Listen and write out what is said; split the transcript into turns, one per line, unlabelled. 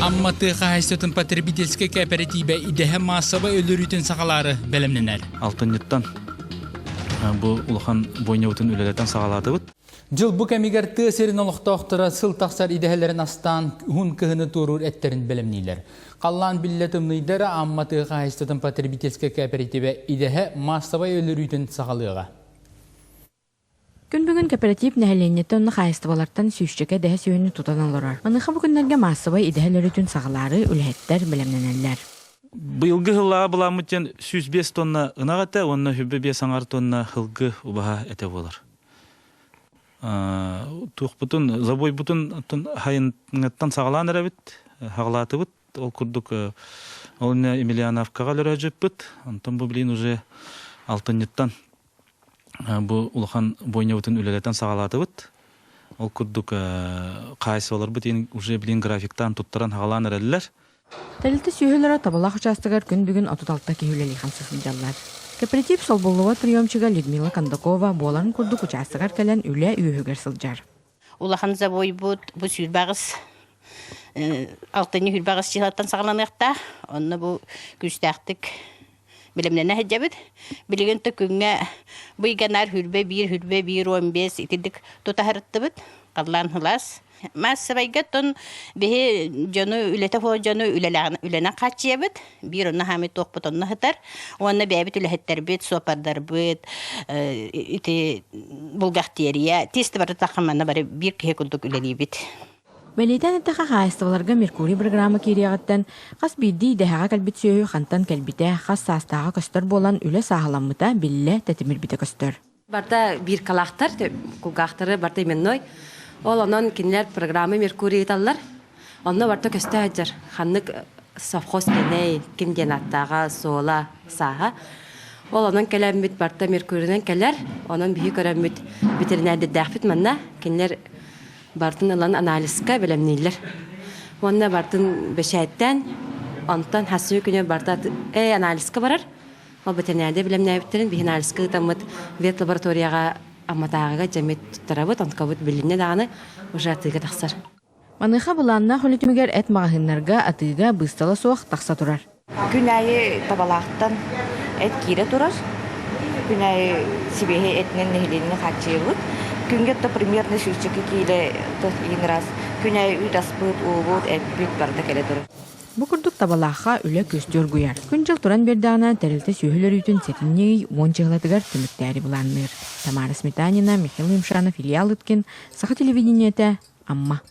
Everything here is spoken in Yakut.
Амма тыа хаһаайыстыбатын потребительскай кээпэрэтиибэ идэһэ маассабай өлөрүүтүн саҕалаары бэлэмнэнэр.
Алтынньыттан бу улахан бойньобутун үлэлэтэн саҕалаатыбыт.
Дьыл бу кэмигэр тыа сирин олохтоохторо сыл тахсар идэһэлэрин астаан уһун кыһыны туоруур эттэрин бэлэмнииллэр. Халлаан биллэ тымныйда эрэ Амма тыа хаһаайыстыбатын потребительскай кооперативэ идэһэ маассабай өлөрүүтүн саҕалыаҕа.
Күн бүгүн кэпэрэтиип нэһилиэнньэтэ уонна хаһаайыстыбалартан сүүсчэкэ идэһэ сүөһүнү тутан олорор. Маныаха бу күннэргэ маассабай идэһэ өлөрүүтүн саҕалаары үлэһиттэр бэлэмнэнэллэр.
Быйылгы сыллааҕы былааммыт диэн 105 тонна ынах этэ уонна 25 аҥар тонна һылгы убаһа этэ буолар. Туохпутун, забойбутун хайыҥҥыттан саҕалаан эрэбит, хаҕалаатыбыт. Ол курдук ол Емельяновкаҕа өлөрөөдьүппүт. Онтон бу билигин уже алтынньыттан бу улахан бойньобутун үлэлэтэн саҕалаатыбыт. Ол курдук хаайсыбаларбыт уже билигин графиктаан туттаран хаҕалаан эрэллэр.
Тэрилтэ сүөһүлэрэ Табалаах учаастагар күн бүгүн 36 киһи үлэлии-хамсыы сылдьаллар. Кооператив солбуллубат приемчига Людмила Кондакова буоларын курдук учаастагар кэлэн үлэ үөһүгэр сылдьар.
Улахан забойбут бу сүүрбэҕис алтынньы сүүрбэҕис числаттан саҕаланыахтаах. Онно бу күүстээхтик бэлэмнэнэ сылдьабыт. Билигин то күҥҥэ бу ыйга наар хүрбэ 1, хүрбэ 1, 15 итинник тутаһырыттыбыт. Халлаан сылаас. Маассабайга оттон биһи дьону үлэтэ суох дьону үлэнэн хааччыйабыт. Биир онно хаамый туохпут онно сытар. Уонна бэйэбит үлэһиттэрбит, суоппардарбыт, ити булгахтерия, тиэстэ барыта манна бары биир киһи курдук үлэлиибит.
Бэлиэтээн эттэххэ, хаһаайыстыбаларга Меркурий программа киириэҕиттэн хас биирдии идэһэҕэ кэлбит сүөһү хантан кэлбитэ, хас саастааҕа көстөр буолан үлэ сааһыламмыта, биллэ тэтимирбитэ көстөр.
Барда биркалаахтар, кулгаахтары барда именной. Ол онон кинилэр программа Меркурий ыыталлар. Онно барда көстө сылдьар. Ханнык совхоз кэнэй, ким диэн аттааҕа, суола, сааһа. Ол онон кэлэммит барда Меркурийнан кэлэр. Онон биһи көрөммүт ветеринардэрдээхпит манна. Кинилэр Бартын ылан анализка бэлэмнииллэр. Уонна бартын бэчээттээн, онтон хас күнү барта э анализка барар. Ол бэтэнээдэ бэлэмнээбиттэрин биһи анализка ыытаммыт ветлабораторияҕа Амматааҕыга дьэммит туттарабыт, онтукабыт билиннэ даҕаны уже атыыга тахсар.
Маныаха былааннаах үлэ түмүгэр эт маҕаһыыннарга атыыга быыстала суох тахса турар.
Күн аайы табалаахтан эт киирэ турар. Күн аайы сибиэһэй этинэн нэһилиэнньэни хааччыйабыт. Күҥҥэ то примерно сүүсчэкэ киилэ иин раз. Күн аайы үүт аспыт, уубут, эппит барыта кэлэ турар.
Бу курдук табалаахха үлэ күөстүү оргуйар. Күн-дьыл туран биэрдэҕинэ, тэрилтэ сүөһү өлөрүүтүн сэтинньи ый уон чыһылатыгар түмүктээри былаанныыр. Тамара Сметанина, Михаил Юмшанов, Илья Лыткин, Саха телевидениетэ, Амма.